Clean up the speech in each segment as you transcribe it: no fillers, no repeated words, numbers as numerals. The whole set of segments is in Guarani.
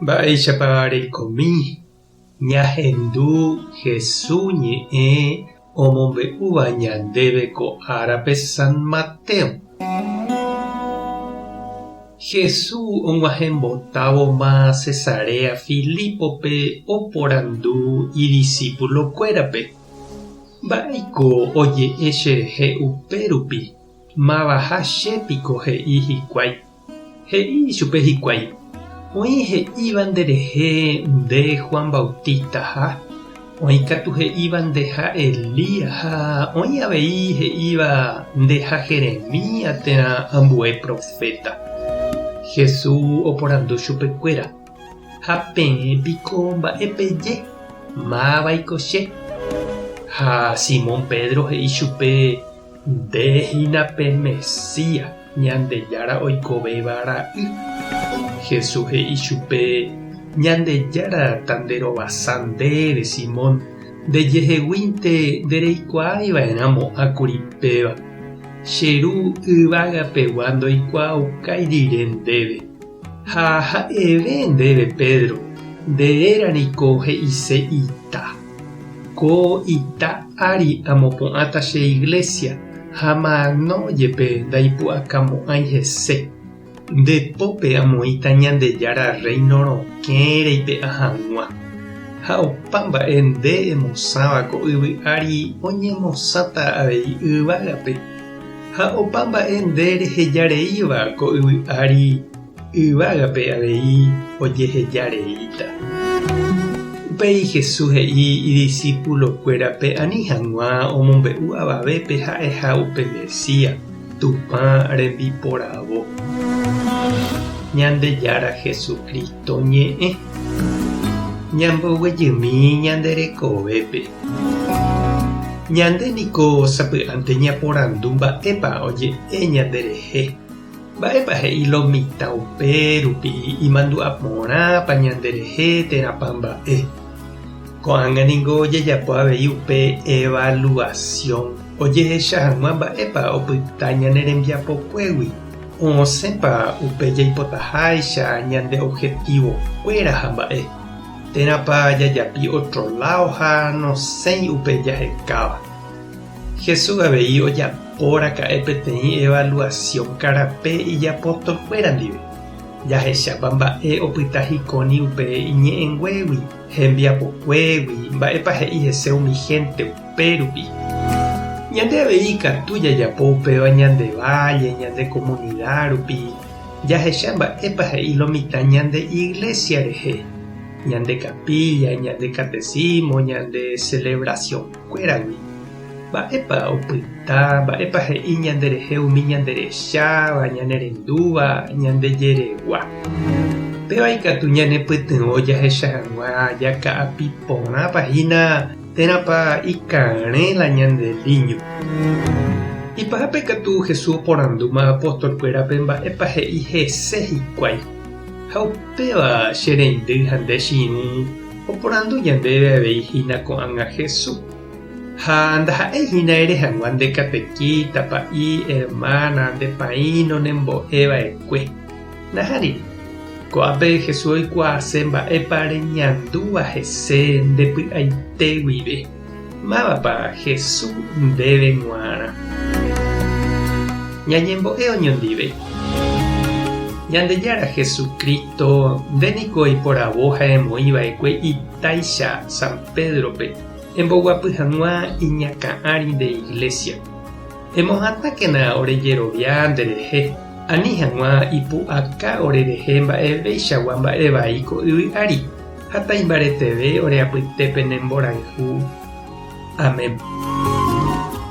Mba'éichapa reikomi ñahendu Hesu ñe'ẽ omombe'úva ñandéve ko árape San Mateo? Hesu og̃uahẽmbotávoma Cesarea Filípope oporandu idisípulokuérape, Mba'éiko oje'e cherehe upérupi? Mavaha che piko he'i hikuái? He'i ichupe hikuái, Oĩ he'íva nderehe nde Juan Bautistaha, oĩ katu he'íva ndeha Elías ha oĩ avei he'íva ndeha Jeremías térã ambue proféta. Jesús oporandu chupekuéra, Ha peẽ piko mba'e peje? Mávaiko che? Ha Simón Pedro he'i chupe, Nde hína pe Mesías, Ñandejára oikovéva ra'y. Jesús he'i chupe, Ñandejára tanderovasa ndéve, Simón, ndejeheguínte ndereikuaái va'erã mo'ã kuri péva. Che Ru yvágapegua ndoikuaaukái rire ndéve. Ha ha'eve ndéve, Pedro, nde réra niko he'ise ita. Ko ita ári amopu'ãta che iglésia, ha mano jepe ndaipu'akamo'ãi hese. Nde pópe amoĩta Ñandejára Rréino rokẽ reipe'a hag̃ua. Ha opa mba'e nde emosãva ko yvy ári oñemosãta avei yvágape. Ha opa mba'e nde rehejareíva ko yvy ári yvágape avei ojehejareíta. Upéi Jesús he'i idisipulokuérape ani hag̃ua omombe'u avavépe ha'eha upe Mesías, Tupã rembiporavo. Ñandejára Jesucristo ñe'ẽ. Ñamboguejymi ñande rekovépe. Ñande niko sapy'ánte ñaporandu mba'épa oje'e ñanderehe. Mba'épa he'i lo mitã upe rupi imandu'a porãpa ñanderehe térãpa mba'e? Ko'ág̃a ningo ojejapo avei upe evaluasión ojehecha hag̃ua mba'épa opyta ñane rembiapokuégui, osẽpa upe jaipotaháicha ñande objetivokuéra ha mba'e, térãpa jajapi ótro láo ha nosẽi upe jahekáva. Jesús avei ojapo raka'e peteĩ evaluasión karape ijapostolkuéra ndive. Jahechápa mba'e opyta hikóni upe iñe'ẽnguégui, hembiapokuégui, mba'épa he'i hese umi hénte upérupi. Ñande avei ikatu jajapo upéva ñande válle, ñande komunida rupi, jahecha mba'épa he'i lo mitã ñande iglésia rehe, ñande kapílla, ñande katesímo, ñande selevrasión. Kuéragui. Mba'épa opyta, mba'épa he'i ñanderehe umi ñanderecháva, ñanerendúva, ñande jeregua. Péva ikatu ñanepytyvõ jahecha hag̃ua jaka'api porãpa hína térãpa ikarẽ la ñande líño. Ipahápe katu Jesús oporandúma apostolkuérape mba'épa he'i hese hikuái. Ha upéva che reindy ha nde che irũ Oporandu ñandéve avei hína ko'ág̃a Jesús. Ha ndaha'éi hína ere hag̃ua nde katekíta, pa'i, ermána, nde paíno nembo'e va'ekue. Nahániri. Ko'ápe Jesús oikuaase mba'épa reñandúva hese nde py'aite guive. Mávapa Jesús ndéve g̃uarã? Ñañembo'e oñondive. Ñandejára Jesucristo, nde niko eiporavo ha emoĩ va'ekue itáicha San Pédrope emboguapy hag̃ua iñakã ári nde Iglesia. Emohatãkena ore jerovia nderehe, ani hag̃ua ipu'aka orerehe mba'eveichagua mba'e vai ko yvy ári. Ha taimbareteve ore apytépe ne mborayhu. Amén.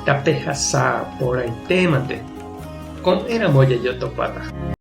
Tapehasa porãitémante. Ko'ẽramo jajotopáta.